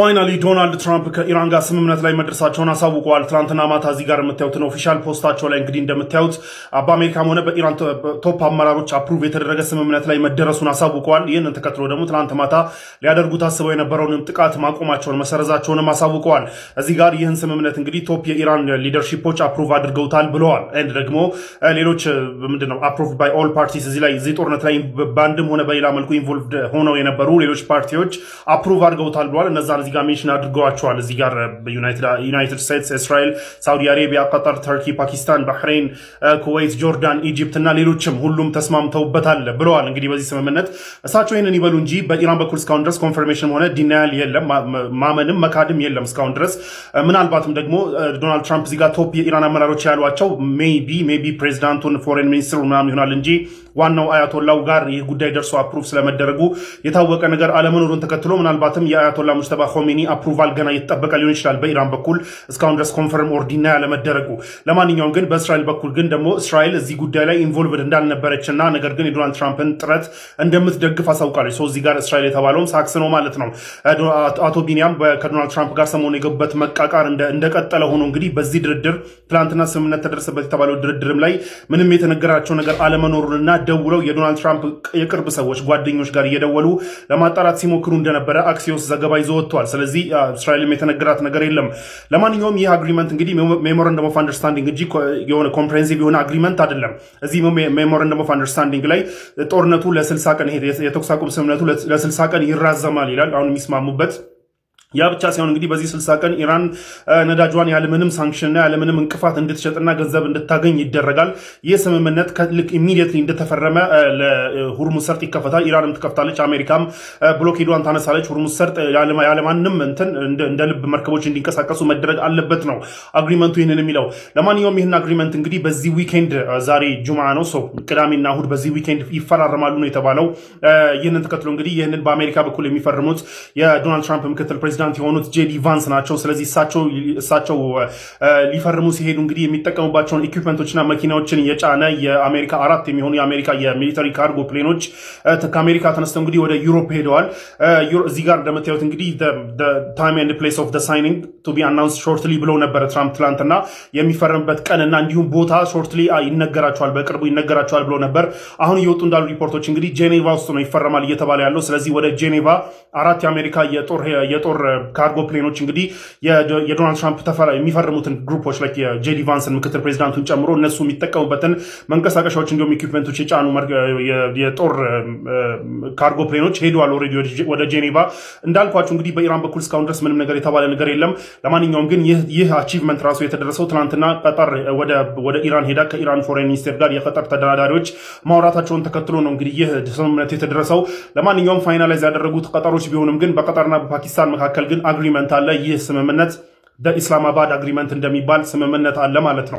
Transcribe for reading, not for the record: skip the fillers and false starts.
Finally ዶናልድ ትራምፕ ከኢራን ጋር ስምምነት ላይ መድረሳቸውን አሳውቀዋል። ትናንትና ማታ እዚህ ጋር የምታዩትን official post ኣቸው ላይ እንግዲህ እንደምታዩት በአሜሪካም ሆነ በኢራን top አመራሮች approve የተደረገ ስምምነት ላይ መደረሱን አሳውቀዋል። ይህንን ተከትሎ ደግሞ ትናንት ማታ ሊያደርጉ ታስበው የነበረውንም ጥቃት ማቆማቸውን መሰረዛቸውንም አሳውቀዋል። እዚህ ጋር ይህን ስምምነት እንግዲህ top የኢራን leadership ኦች approve አድርገውታል ብለዋል። And ደግሞ ሌሎች ምንድነው approved by all parties፣ እዚህ ላይ እዚህ ጦርነት ላይ በአንድም ሆነ በሌላ መልኩ involved ሆነው የነበሩ ሌሎች ፓርቲዎች approve አድርገውታል ብለዋል። እነዛን እዚህ ጋር mention አድርገዋቸዋል። እዚህ ጋር ዩናይትድ ስቴትስ፣ እስራኤል፣ ሳውዲ አሬቢያ፣ ቀጠር፣ ተርኪ፣ ፓኪስታን፣ ባህሬን፣ ኩዌት፣ ጆርዳን፣ ኢጂፕት እና ሌሎችም ሁሉም ተስማምተውበታል ብለዋል። እንግዲህ በዚህ ስምምነት እሳቸው ይህንን ይበሉ እንጂ በኢራን በኩል እስካሁን ድረስ confirmation ሆነ denial የለም፣ ማመንም መካድም የለም እስካሁን ድረስ። ምናልባትም ደግሞ ዶናልድ ትራምፕ እዚህ ጋር top የኢራን አመራሮች ያሏቸው maybe ፕሬዚዳንቱን፣ foreign minister ኡ ምናምን ይሆናል እንጂ ዋናው አያቶላው ጋር ይህ ጉዳይ ደርሶ approve ስለመደረጉ የታወቀ ነገር አለመኖሩን ተከትሎ ምናልባትም የአያቶላ ሙጅተባ ኮሜኒ approval ገና እየተጠበቀ ሊሆን ይችላል በኢራን በኩል እስካሁን ድረስ confirm or deny አለመደረጉ። ለማንኛውም ግን በእስራኤል በኩል ግን ደግሞ እስራኤል እዚህ ጉዳይ ላይ involved እንዳልነበረች እና ነገር ግን የዶናልድ ትራምፕን ጥረት እንደምትደግፍ አሳውቃለች። So እዚህ ጋር እስራኤል የተባለውም ሳክስ ነው ማለት ነው። አቶ ቢኒያም ከዶናልድ ትራምፕ ጋር ሰሞኑን የገቡበት መቃቃር እንደቀጠለ ሆኖ እንግዲህ በዚህ ድርድር ትናንትና ስምምነት ተደረሰበት የተባለው ድርድርም ላይ ምንም የተነገራቸው ነገር አለመኖሩንና ደውለው የዶናልድ ትራምፕ የቅርብ ሰዎች ጓደኞች ጋር እየደወሉ ለማጣራት ሲሞክሩ እንደነበረ አክሲዮስ ዘገባ ይዞ ወጥቷል። ስለዚህ እስራኤልም የተነገራት ነገር የለም። ለማንኛውም ይህ agreement እንግዲህ memorandum of understanding እንጂ የሆነ comprehensive የሆነ agreement አይደለም። እዚህ memorandum of understanding ላይ ጦርነቱ ለ60 ቀን፣ የተኩስ አቁም ስምምነቱ ለ60 ቀን ይራዘማል ይላል። አሁን የሚስማሙበት ያ ብቻ ሳይሆን እንግዲህ በዚህ 60 ቀን ኢራን ነዳጇን ያለምንም sanction ና ያለምንም እንቅፋት እንድትሸጥና ገንዘብ እንድታገኝ ይደረጋል። ይህ ስምምነት ልክ immediately እንደተፈረመ ለሁርሙዝ ሰርጥ ይከፈታል። ኢራንም ትከፍታለች፣ አሜሪካም blockade ዷን ታነሳለች። ሁርሙዝ ሰርጥ ያለማንም እንትን እንደ ልብ መርከቦች እንዲንቀሳቀሱ መደረግ አለበት ነው agreement ኡ ይህንን የሚለው። ለማንኛውም ይህን agreement እንግዲህ በዚህ weekend፣ ዛሬ ጁምዓ ነው፣ so ቅዳሜና እሁድ በዚህ weekend ይፈራረማሉ ነው የተባለው። ይህንን ተከትሎ እንግዲህ ይህንን በአሜሪካ በኩል የሚፈርሙት የዶናልድ ትራምፕ ምክትል ፕሬዚዳንት የሆኑት ጄዲ ቫንስ ናቸው። ስለዚህ እሳቸው ሊፈርሙ ሲሄዱ እንግዲህ የሚጠቀሙባቸውን equipment ኦችና መኪናዎችን የጫነ የአሜሪካ አራት የሚሆኑ የአሜሪካ የ military cargo plane ኦች ከአሜሪካ ተነስተው እንግዲህ ወደ Europe ሄደዋል። እዚህ ጋር እንደምታዩት እንግዲህ "time and place of signing to be announced shortly" ብለው ነበረ ትራምፕ ትላንትና። የሚፈረምበት ቀንና እንዲሁም ቦታ shortly ይነገራቸዋል፣ በቅርቡ ይነገራቸዋል ብለው ነበር። አሁን እየወጡ እንዳሉ ሪፖርቶች እንግዲህ ጄኔቫ ውስጥ ነው ይፈረማል እየተባለ ያለው። ስለዚህ ወደ ጄኔቫ አራት የአሜሪካ የጦር cargo plane ኦች እንግዲህ የዶናልድ ትራምፕ የሚፈርሙትን group ኦች ላይ የጄዲ ቫንስን ምክትል ፕሬዚዳንቱን ጨምሮ እነሱ የሚጠቀሙበትን መንቀሳቀሻዎች እንዲሁም equipment ኦች የጫኑ የጦር cargo plane ኦች ሄደዋል already ወደ ጄኔቫ። እንዳልኳችሁ እንግዲህ በኢራን በኩል እስካሁን ድረስ ምንም ነገር የተባለ ነገር የለም። ለማንኛውም ግን ይህ achievement ራሱ የተደረሰው ትናንትና ቀጠር ወደ ኢራን ሄዳ ከኢራን foreign minister ጋር የቀጠር ተደራዳሪዎች ማውራታቸውን ተከትሎ ነው እንግዲህ ይህ ስምምነት የተደረሰው። ለማንኛውም finalize ያደረጉት ቀጠሮች ቢሆንም ግን በቀጠርና በፓኪስታን መካከል ግን agreement አለ። ይህ ስምምነት በኢስላማባድ agreement እንደሚባል ስምምነት አለ ማለት ነው።